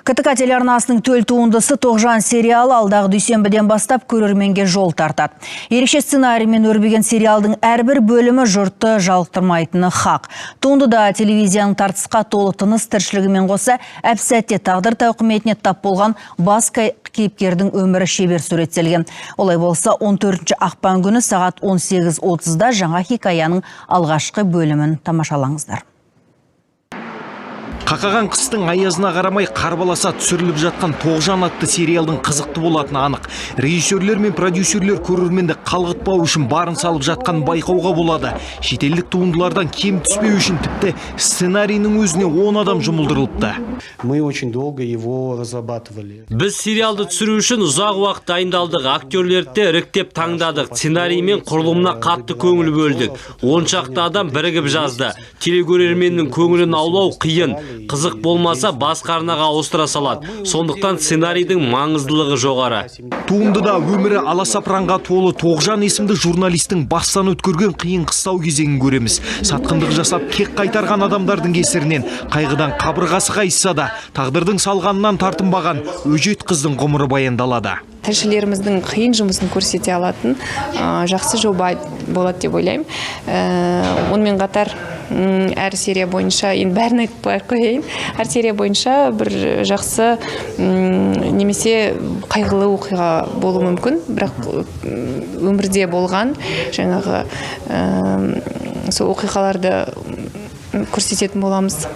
КТК телеарнасының төл туындысы «Тоғжан» сериалы алдағы дүйсенбіден бастап көрерменге жол тартады. Ерекше сценариймен өрбіген сериалдың әрбір бөлімі жұртты жалықтырмайтыны хақ. Туындыда телевизияның тартысқа толы тыныс тіршілігімен қоса, әп-сәтте тағдыр тауқыметіне тап болған бас кейіпкердің өмірі шебер суреттелген. Олай болса, 14 ақпан күні сағат 18:30-да жаңа хикаяның алғашқы бөлімін тамашалаңыздар. Қақаған қыстың аязына қарамай қарбаласа түсіріліп жатқан «Тоғжан» атты сериалдың қызықты болатыны анық. Режиссерлер мен продюсерлер көрерменді қалғытпау үшін барын салып жатқан байқауға болады. Шетелдік туындылардан кем түспеу үшін тіпті сценарийінің өзіне 10 адам жұмылдырылыпты. Мы очень долго его разрабатывали. Біз сериалды түсіру үшін ұзақ уақыт дайындалдық, актерлерді де іріктеп таңдадық, сценарий мен құрылымына қатты көңіл бөлдік. 10 шақты адам бірігіп жазды. Телекөрерменнің көңілін аулау қиын. Қызық болмаса, басқа арнаға ауыстыра салады. Сондықтан сценарийдің маңыздылығы жоғары. Туындыда өмірі аласапыранға толы Тоғжан есімді журналистің бастан өткерген қиын қыстау кезеңін көреміз. Сатқындық жасап кек қайтарған адамдардың кесірінен қайғыдан қабырғасы қайысса да, тағдырдың салғанынан тартынбаған өжет қыздың ғұмыры баяндалады. Тілшілеріміздің қиын жұмысын көрсете алатын жақсы жоба болады деп ойлаймын. Онымен қатар әр серия бойынша, енді бәрін айтпай ақ қояйын, әр серия бойынша бір жақсы немесе қайғылы оқиға болуы мүмкін, бірақ өмірде болған жаңағы сол оқиғаларды көрсететін боламыз.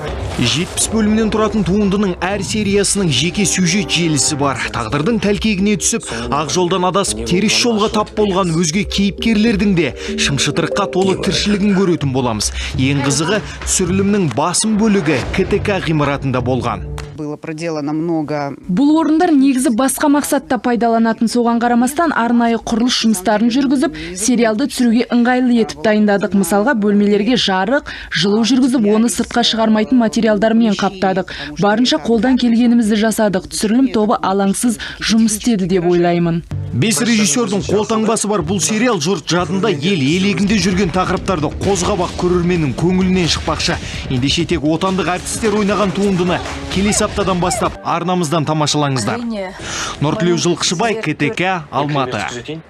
70 бөлімнен тұратын туындының әр сериясының жеке сюжет желісі бар. Тағдырдың тәлкегіне түсіп, ақ жолдан адасып, теріс жолға тап болған өзге кейіпкерлердің де шым-шытырыққа толы тіршілігін көретін боламыз. Ең қызығы, түсірілімнің басым бөлігі КТК ғимаратында болған. Было проделано много. Бұл орындар негізі басқа мақсатта пайдаланатын, соған қарамастан арнайы құрылыс жұмыстарын жүргізіп, сериалды түсіруге ыңғайлы етіп дайындадық. Мысалға, бөлмелерге жарық, жылу жүргізіп, оны сыртқа шығармайтын материалдармен қаптадық. Барынша қолдан келгенімізді жасадық. Түсірілім тобы алаңсыз жұмыс істеді деп ойлаймын. Бес режиссердің қолтаңбасы бар бұл сериал жұрт жадында, ел елегінде жүрген тақырыптарды қозғап ақ көрерменнің көңілінен шықпақшы. Ендеше, тек отандық әртістер ойнаған туындыны келесі аптадан бастап арнамыздан тамашалаңыздар. Нұртілеу Жылқышыбай, КТК, Алматы.